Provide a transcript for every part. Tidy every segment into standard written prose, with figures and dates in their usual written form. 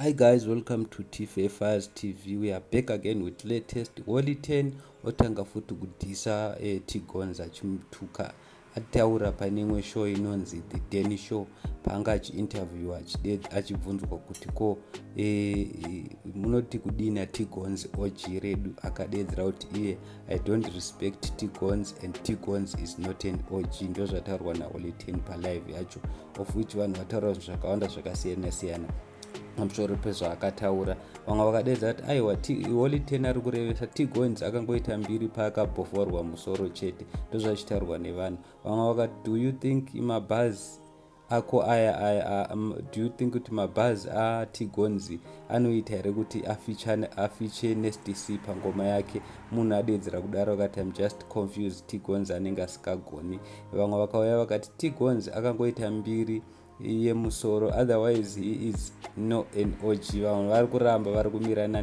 Hi guys, welcome to TFFers TV. We are back again with latest. Holy 10 otanga futi kudhisa T-Gonz achimutuka. Ataura pane imwe show inonzi The Danny Show, paanga achiinterviewa, achibvunzwa kuti ko munoti kudini T-Gonz, OG redu? Akadedzera kuti iye, "I don't respect T-Gonz and T-Gonz is not an OG." Ndo zvataurwa naHoly 10 palive yacho, of which vanhu vataura zvinhu zvakawanda zvakasiyana siyana pamusoro pezvaakataura. Vamwe vakadedza kuti aiwa, Holy 10 ari kurevesa, T-Gonz akangoita mbiri paakabhoforwa musoro chete. Ndozvachitaurwa nevanhu. Vamwe vakati, "Do you think mabhazi ako aya aya, do you think kuti mabhazi aT-Gonz anoita here kuti afeature Nasty C pangoma yake?" Munhu adedzera kudaro akati, "Im just confused, T-Gonz anenge asikagoni." Vamwe vakauya vakati T-Gonz akangoita mbiri yemusoro, otherwise he is no an OG. Vamwe vari kuramba vari kumirana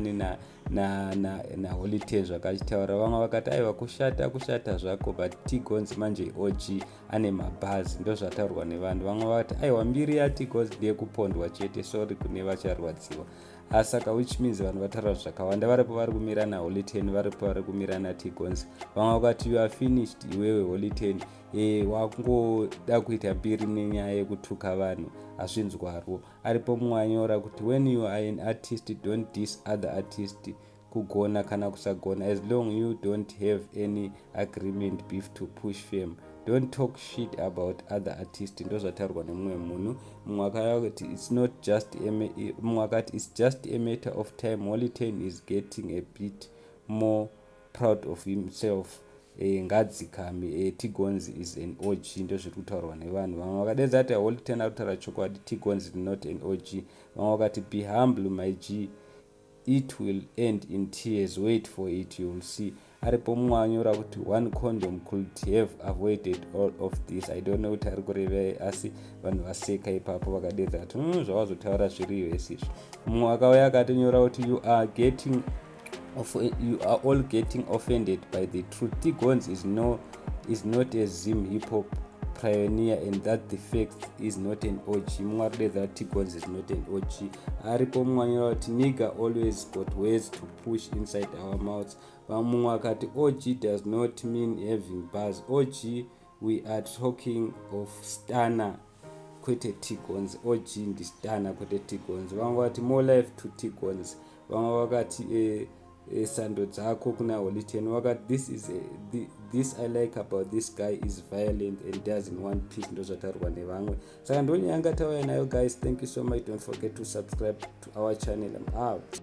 naHoly 10 zvakachitaura. Vamwe vakati, "Aiwa, kushata kushata zvako, but T-Gonz manje OG, ane mabhazi." Ndo zvataurwa nevanhu. Vamwe vakati, "Aiwa, mbiri yaT-Gonz ndeyekupondwa chete, sorry kune vacharwadziwa." Saka which means vanhu vataura zvakawanda. Varipo vari kumira naHoly 10, varipo vari kumira naT-Gonz. Vamwe vakati, "You are finished iwewe Holy 10, wakungoda kuita mbiri nenyaya yekutuka vanhu, hazvinzwarwo." Aripo mumwe anyora kuti, "When you are an artist, don't dis other artist, kugona kana kusagona. As long you don't have any agreement, beef to push fame, don't talk shit about other artist." Ndo zvataurwa nemumwe munhu. Mumwe akauya kuti it's not just, mumwe akati, "It's just a matter of time. Holy 10 is getting a bit more proud of himself. Ngadzikame. T-Gonz is an OG." Ndo zviri kutaurwa nevanhu. Vamwe vakadedza kuti Holy 10 ari kutaura chokwadi, T-Gonz is not an OG. Vamwe vakati, "Be humble, my G, it will end in tears. Wait for it, you will see." Aripo mumwe anyora kuti, "One condom could have avoided all of this." I don't know kuti ari kurevei, asi vanhu vaseka ipapo, vakadedza kuti zvavazotaura zviriyo isizvo. Mumwe akauya akatinyora kuti, You are all getting offended by the truth. T-Gonz is, no, is not a Zim hip hop pioneer and that the fact is not an OG." Mumwe arikudedza kuti T-Gonz is not an OG. Aripo mumwe anyora kuti, "Nigga always got words to push inside our mouths." Mumwe akati, "OG does not mean having bars. OG, we are talking of Stunner kwete T-Gonz. OG ndiStunner kwete T-Gonz." Vamwe vakati, "More life to T-Gonz." Vamwe vakati, "Sando dzako kuna Holy 10." Vakati, This I like about this guy, is violent and doesn't want peace." Ndo zvataurwa nevamwe. Saka ndonyaya yanga tauya nayo, guys. Thank you so much. Don't forget to subscribe to our channel. I'm out.